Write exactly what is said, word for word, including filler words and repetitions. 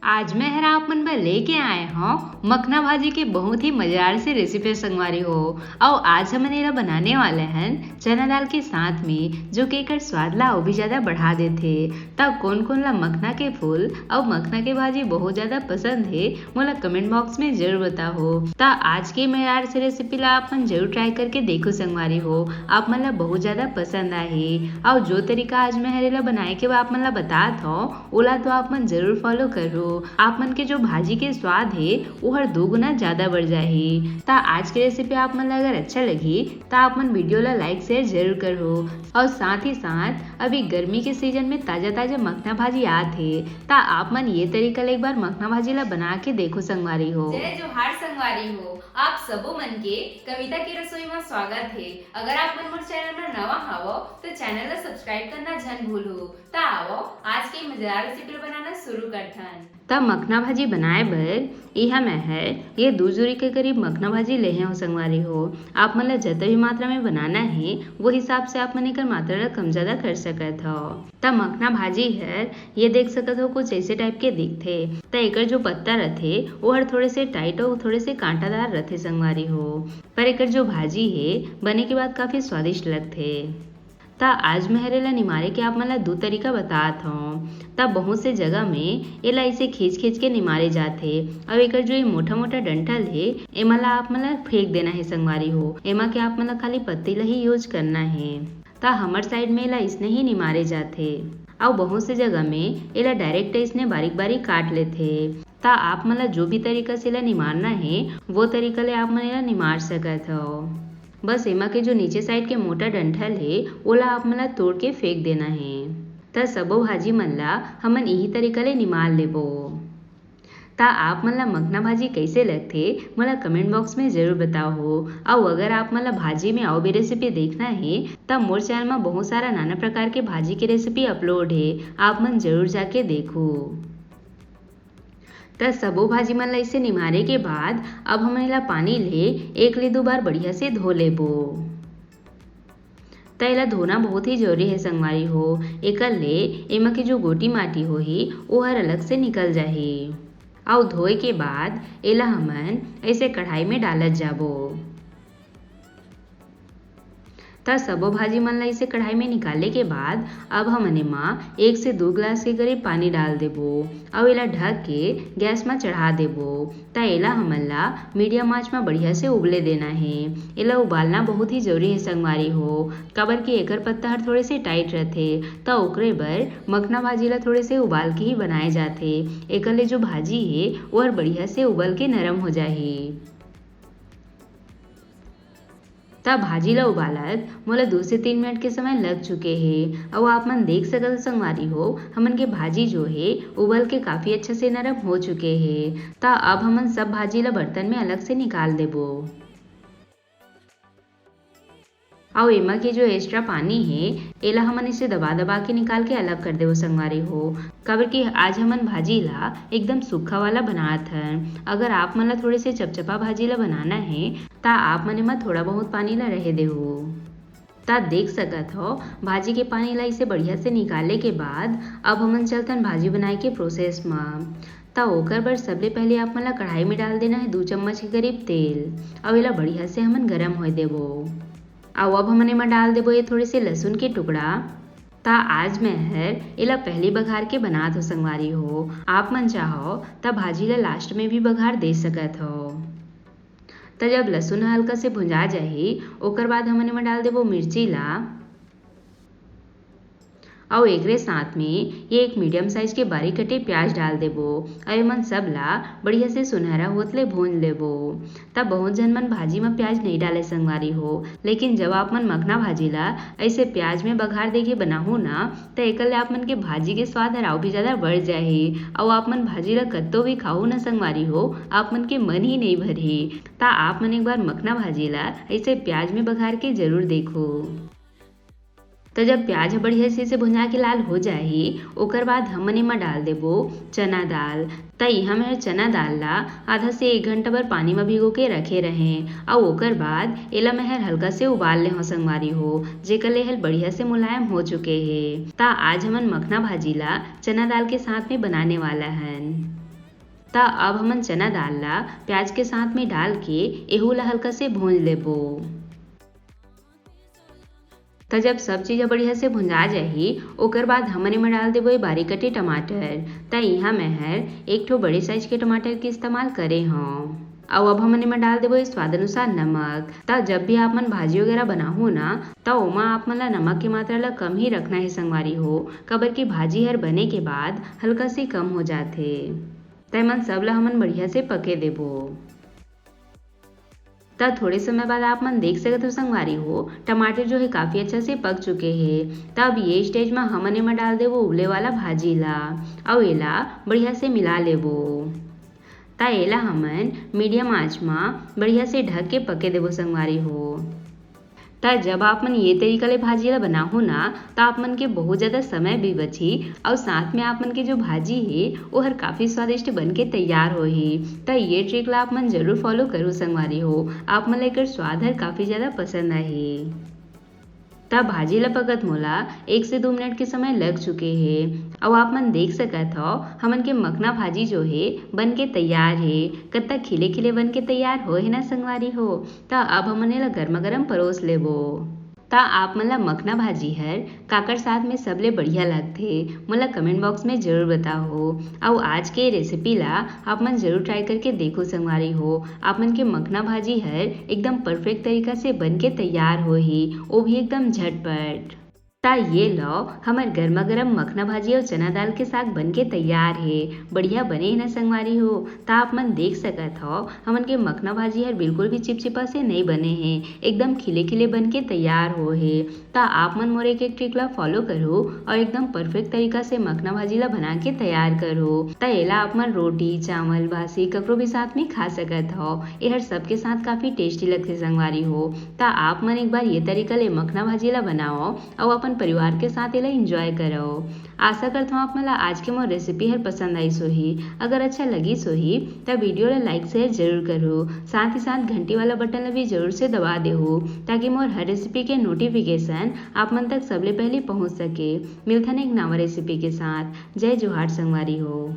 आज मैं हर आप मन बर लेके आए हौं मखना भाजी के बहुत ही मजेदार से रेसिपी संगवारी हो। अउ आज हमन एला बनाने वाले हन चना दाल के साथ में, जो कि एकर स्वाद ला अउ भी ज्यादा बढ़ा देथे। त कोन कोन ला मखना के फूल अउ मखना के भाजी बहुत ज्यादा पसंद हे, मोला कमेंट बॉक्स में जरूर बताओ। त आज के मजेदार से रेसिपी ला आप मन जरूर ट्राई करके देखो संगवारी हो, आप मन ला बहुत ज्यादा पसंद आही। अउ जो तरीका आज मैं हर एला बनाए के आप मन ला बतात हौं, ओला तो आप मन जरूर फॉलो करहू। आप मन के जो भाजी के स्वाद हे, ओहर दो गुना ज्यादा बढ़ जाही। त आज के रेसिपी आप मन ला अगर अच्छा लगही, त आप मन वीडियो ला लाइक शेयर जरूर करहू। अउ साथ ही साथ अभी गर्मी के सीजन में ताजा ताजा मखना भाजी आत हे, त आप मन ये तरीका ले एक बार मखना भाजी ला बना के देखो संगवारी हो। जय जोहार संगवारी हो, आप सबो मन के कविता के रसोई में स्वागत हे। अगर आप मन मोर चैनल में नवा हावो, तो चैनल ला सब्सक्राइब करना झन भूलहू। त आवो, आज के मजेदार रेसिपी बनाना शुरू करथन। त मखना भाजी बनाए बर इहाँ मैं हर ये दू जुरी के करीब मखना भाजी लेहे हौं संगवारी हो। आप मन ला जतन भी मात्रा में बनाना हे, वो हिसाब से आप मन एकर मात्रा ला कम ज्यादा कर सकत हव। त मखना भाजी हर ये देख सकत हो, कुछ ऐसे टाइप के दिखथे। त एकर जो पत्ता रथे, वो हर थोड़े से टाइट अउ थोड़े से कांटादार रथे संगवारी हो, पर एकर जो भाजी हे, बने के बाद काफी स्वादिष्ट लगथे। त आज मैं हर एला निमारे के आप मन ला दू तरीका बतात हौं। त बहुत से जगह में एला ऐसे खींच खींच के निमारे जाथे, अउ एकर जो ये मोटा मोटा डंठल हे, एमा ला आप मन ला फेंक देना हे संगवारी हो। एमा के आप मन ला खाली पत्ती ला ही यूज करना हे। त हमर साइड में एला इसने ही निमारे जाथे, अउ बहुत से जगह में एला डायरेक्ट इसने बारीक बारीक काट लेथे। त आप मन ला जो भी तरीका से एला निमारना हे, वो तरीका ले आप मन एला निमार सकत हव। बस एमा के जो नीचे साइड के मोटा डंठल हे, ओला आप मन ला तोड़ के फेंक देना हे। त सबो भाजी मन ला हमन इही तरीका ले निमार लेबो। त आप मन ला मखना भाजी कइसे लगथे, मोला कमेंट बॉक्स में जरूर बताओ। अउ अगर आप मन ला भाजी में अउ भी रेसिपी देखना हे, त मोर चैनल में बहुत सारा नाना प्रकार के भाजी के रेसिपी अपलोड हे, आप मन जरूर जाके देखो। त सबो भाजी मन ला इसे निमारे के बाद अब हमन एला पानी ले एक ले दू बार बढ़िया से धो लेबो। त एला धोना बहुत ही जरूरी हे संगवारी हो, एकर ले एमा के जो गोटी माटी होही, ओहर अलग से निकल जाही। अउ धोए के बाद एला हमन ऐसे कढ़ाई में डालत जाबो। त सबो भाजी मन ला इसे कढ़ाई में निकाले के बाद अब हमन एमा एक से दू गिलास के करीब पानी डाल देबो, अउ एला ढक के गैस म चढ़ा देबो। त एला हमन ला मीडियम आंच म बढ़िया से उबले देना हे। एला उबालना बहुत ही जरूरी हे संगवारी हो, काबर कि एकर पत्ता हर थोड़े से टाइट रथे, त ओकरे बर मखना भाजी ला थोड़े से उबाल के ही बनाए जाथे। एकर ले जो भाजी हे, ओहर बढ़िया से उबल के नरम हो जाही। त भाजी ला उबालत मोला दू से तीन मिनट के समय लग चुके हे। अउ आप मन देख सकत हो संगवारी हो, हमन के भाजी जो हे उबल के काफी अच्छा से नरम हो चुके हे। त अब हमन सब भाजी ला बर्तन में अलग से निकाल देबो। अउ एमा के जो एक्स्ट्रा पानी हे, एला हमन इसे दबा दबा के निकाल के अलग कर देबो संगवारी हो, काबर कि आज हमन भाजी ला एकदम सूखा वाला बनात हन। अगर आप मन ला थोड़े से चपचपा भाजी ला बनाना हे, त आप मन एमा थोड़ा बहुत पानी ला रहे देहू। त देख सकत हो, भाजी के पानी ला इसे बढ़िया से निकाले के बाद अब हमन चलथन भाजी बनाए के प्रोसेस म। त ओकर बर सबले पहले आप मन ला कढ़ाई में डाल देना हे दू चम्मच के करीब तेल, अउ एला बढ़िया से हमन गरम होए देबो। अउ अब हमन एमा डाल देबो ये थोड़े से लहसुन के टुकड़ा। त आज मैं हर एला पहली बघार के बनात हो संगवारी हो, आप मन चाहो त भाजी ला लास्ट में भी बघार दे सकत हो। त जब लहसुन ह हल्का से भुंजा जाही, ओकर बाद हमन एमा डाल देबो मिर्ची ला, अउ एकरे साथ में ये एक मीडियम साइज के बारीक कटे प्याज डाल देबो, अउ एमन सब ला बढ़िया से सुनहरा होत ले भूंज लेबो। त बहुत झन मन भाजी म प्याज नइ डाले संगवारी हो, लेकिन जब आप मन मखना भाजी ला ऐसे प्याज में बघार देके बनाहू ना, त एकर ले आप मन के भाजी के स्वाद हर अउ भी ज्यादा बढ़ जाही, अउ आप मन भाजी ला कत्तो भी खाहू ना संगवारी हो, आप मन के मन ही नइ भरही। त आप मन एक बार मखना भाजी ला ऐसे प्याज में बघार के जरूर देखो। त जब प्याज ह बढ़िया से, से भुंजा के लाल हो जाही, ओकर बाद हमन एमा डाल देबो चना दाल। त इहाँ मैं चना दाल ला आधा से एक घंटा बर पानी म भिगो के रखे रहें, अउ ओकर बाद एला मैं हर हल्का से उबाल ले हौं संगवारी हो, जेकर ले हल बढ़िया से मुलायम हो चुके हे। त आज हमन मखना भाजी ला चना दाल के साथ में बनाने वाला हन। त अब हमन चना दाल ला प्याज के साथ में डाल के एहू ला हल्का से भूंज लेबो। त जब सब चीज ह बढ़िया से भुंजा जाही, ओकर बाद हमन एमा डाल देबो ये बारीक कटे टमाटर। त इहाँ मैं हर एक ठो बड़े साइज के टमाटर के इस्तेमाल करे हौं। अउ अब हमन एमा डाल देबो ये स्वाद अनुसार नमक। त जब भी आप मन भाजी वगैरह बनाहू ना, त ओमा आप मन ला नमक के मात्रा ला कम ही रखना हे संगवारी हो, काबर कि भाजी हर बने के बाद हल्का सी कम हो जाथे। त एमन सब ला हमन बढ़िया से पके देबो। त थोड़े समय बाद आप मन देख सकत हो संगवारी हो, टमाटर जो है काफी अच्छा से पक चुके हे। त अब ये स्टेज म हमन एमा डाल देबो उबले वाला भाजी ला, अउ एला बढ़िया से मिला लेबो। त एला हमन मीडियम आंच म बढ़िया से ढक के पके देबो संगवारी हो। त जब आप मन ये तरीका ले भाजी ला बनाहू ना, त आप मन के बहुत ज्यादा समय भी बची, अउ साथ में आप मन के जो भाजी हे, ओहर काफी स्वादिष्ट बन के तैयार होही। त ये ट्रिक ला आप मन जरूर फॉलो करू संगवारी हो, आप मन ला एकर स्वाद हर काफी ज्यादा पसंद आही। त भाजी ला पकत मोला एक से दो मिनट के समय लग चुके हे, अउ आप मन देख सकत हव, हमन के मखना भाजी जो हे, बन के तैयार हे। कत्ता खिले खिले बन के तैयार होए हे ना संगवारी हो। त अब हमन एला गरमा गरम परोस लेबो। त आप मन ला मखना भाजी हर काकर साथ में सबले बढ़िया लगथे, मोला कमेंट बॉक्स में जरूर बताओ। अउ आज के रेसिपी ला आप मन जरूर ट्राई करके देखो संगवारी हो। आप मन के मखना भाजी हर एकदम परफेक्ट तरीका से बन के तैयार होही, वो भी एकदम झटपट। त ये लो, हमर गरमा गरम मखना भाजी अउ चना दाल के साग बन के तैयार हे। बढ़िया बने हे ना संगवारी हो? त आप मन देख सकत हव, हमन के मखना भाजी हर बिल्कुल भी चिपचिपा से नइ बने हे, एकदम खिले खिले बन के तैयार हो हे। त आप मन मोर एक एक ट्रिक ला फॉलो करहू अउ एकदम परफेक्ट तरीका से मखना भाजी ला बना के तैयार करहू। त एला आप मन रोटी, चावल, बासी ककरो भी साथ में खा सकत हव। एहर सबके साथ काफी टेस्टी लगथे संगवारी हो। त आप मन एक बार ये तरीका ले मखना भाजी ला बनाओ अउ अपन परिवार के साथ एला एंजॉय करो। आशा करत हूँ आप मन ला आज के मोर रेसिपी हर पसंद आइस होही। अगर अच्छा लगिस होही त वीडियो ला लाइक शेयर जरूर करहू, साथ ही साथ घंटी वाला बटन ला भी जरूर से दबा देहू, ताकि मोर हर रेसिपी के नोटिफिकेशन आप मन तक सबले पहली पहुँच सके। मिलथन एक नवा रेसिपी के साथ। जय जोहार संगवारी हो।